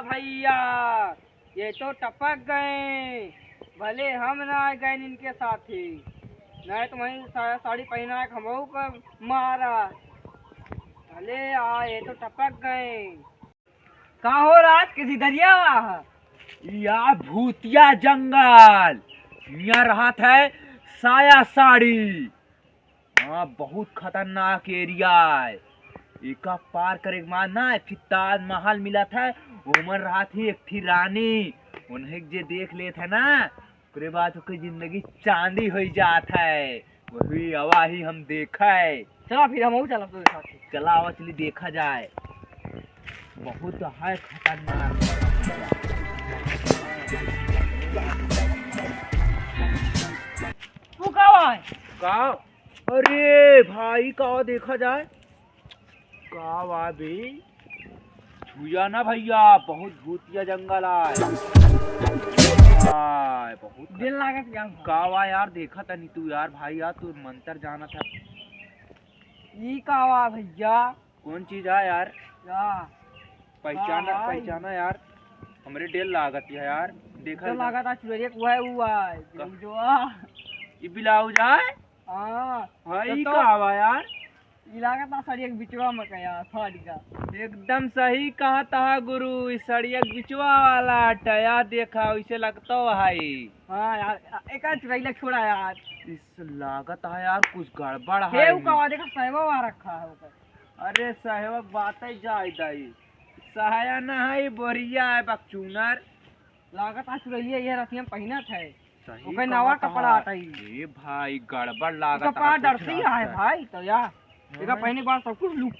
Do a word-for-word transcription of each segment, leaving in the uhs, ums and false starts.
भैया, ये तो टपक गए, भले हम ना गए इनके साथ ही, नहीं तो वहीं साया साड़ी पहना के हमहू को मारा। भले आ, ये तो टपक गए। का हो राज, किसी दरिया हुआ है? या भूतिया जंगल, यहाँ रहत है साया साड़ी। हाँ, बहुत खतरनाक एरिया है। एका पार करे के बाद ना, फिर ताजमहल मिलत है, ओमन रहत ही एक ठी रानी, उन्हें जे देख लेत है ना, ओकरे बाद ओकर जिंदगी चांदी होइ जात है। वही आवा ही हम देखे। चला फिर हमहू चलब तोरे साथे। चला आवा चली देखा जाए। बहुत है खतरनाक। तू का है? का? अरे भाई का देखा जाए। का बा बे? छुआ ना भैया, बहुत भूतिया जंगल आय। आय, बहुत दिल लागत क्या बा? का बा यार, देखा तनी तू यार भाई यार, तू मंतर जानत है। ई का बा भैया? कौन चीज आ यार? का? पहचाना, का बा? पहचाना यार, हमरे डेर लागत है यार, देखा तो इधर। लागत आ चुरैया के वह हुआ है, का? जो आ। ई ब्लाउज आय? हाँ। हाँ, तो ई तो का बा यार? ई लागत आ सड़िया के बिचवा में का यार, फाड़ का। एकदम सही कहत हा गुरु, ई सड़िया के बिचवा वाला टया देखा, वैसे लगतो है। हाँ यार, एका चुरैला छोड़ा यार। इस लागत है यार, कुछ गड़बड़ हे, है ऊ इनमें। का देखा, सहवा वा रखा है ऊपर। अरे सहवा के बात ही जाए दाई, सहया ना है, बोरिया है बकचूनर। लागत आ चुरैलिया ये रतिया में पहिनत है। सही ओकर नवा कहत कपड़ा है। आटा ही। ए भाई, गड़बड़ लागत ओकर है, पा कुछ डरती ना है है। भाई, तो या। एका हाँ। पहने के बाद सब कुछ लुक,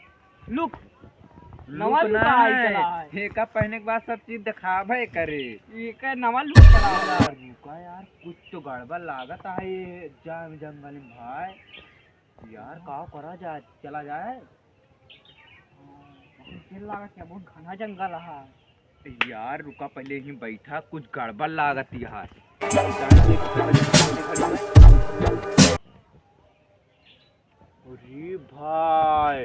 लुक, लुक नवा ना लुक आई है। चला है। एका पहने के बाद सब चीज दिखावे करे। एका नवा लुक चला है। यार, रुका यार, कुछ तो गड़बड़ लागत है ये जा-, जंगल में भाई। यार, का करा जाए, चला जाए? बहुत देर लागत है, बहुत घना जंगल है। यार रुका, पहले ही बैठा, कुछ गड़बड़ लागत यार। अरे भाई,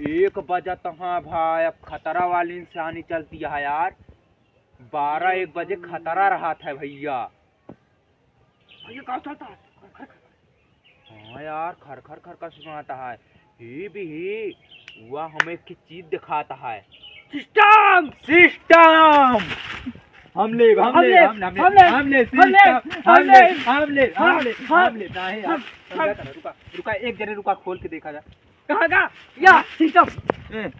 एक बजा तहाँ भाई, अब खतरा वाली निशानी चलती है यार। बारह एक बजे खतरा रहत है भैया। भैया, का चलता है? हाँ यार, खर खर खर खर सुनाता है। ही भी ही, हुआ हमें एक चीज दिखाता है। सिस्टम! सिस्टम! हम ले, हम हम ले, ले, हम, हम हम ले, ले, हम ले, हम ले, सिस्टम, हम हम ले, ले, हम ले, हम हाँ, ले, हाँ, हम ले। नहीं यार, हाँ, समझा था ना, रुका, रुका, एक जने रुका, खोल के देखा जा। कहाँ का? या, सिस्टम। ए,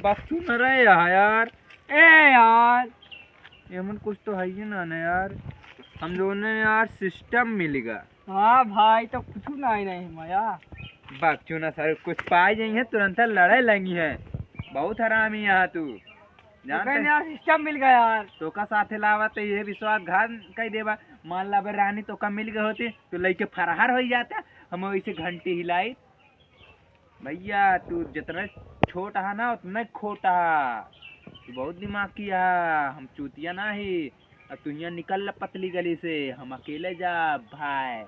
बच्चू न रहे यहाँ यार। ए यार। एमन कुछ तो है ही ना, ना यार। हम दोनों यार सिस्टम मिल गया। हाँ भाई, तो कुछ ना ही नहीं मया। बच्चू ना सर, कुछ पाए जाई है, तुरंत लड़े लगी है। बहुत हरामी यहाँ तू। जानते ओकरे हैं? यार सिस्टम मिल गया यार। तोका साथे लावा तो ये विश्वासघात कर देबा। मान ला अबे रानी तोका मिल गए होती, तो लइके फरार हो जाता। हम वैसे घंटी हिलाई। भैया, तू जितना छोट हा ना, उतना खोट हा। तू बहुत दिमाग की हा, हम चूतिया ना ही। अब तू यहाँ निकल ला पतली गली से, हम अकेले जा भाई, हम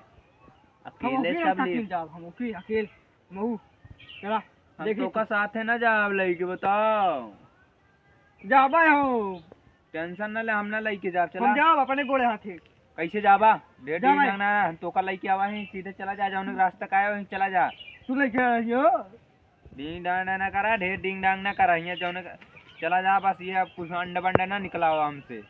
अकेले अकेले सब ले। अकेले जाब, हम अकेले, अकेले, मऊ, चला, हम देखी तोका तू। साथे ना जाब, लइके बताओ। जाबे हो। टेंशन ना ले, हम ना लइके जाब, चला। हम जाब अपने गोड़े हाथे। कैसे जाबा? ढेर जा डिंग भाई। डांग ना, हम तोका लइके आवा ही, सीधे चला जा, जौने रास्ता का आया वहीं चला जा। तू लइके आइयो। डिंग डांग ना, ना करा, ढेर डिंग डांग ना करा, हियाँ जौने का, चला जा बस, ये अब कुछ अंडा बंडा ना निकलावा हमसे।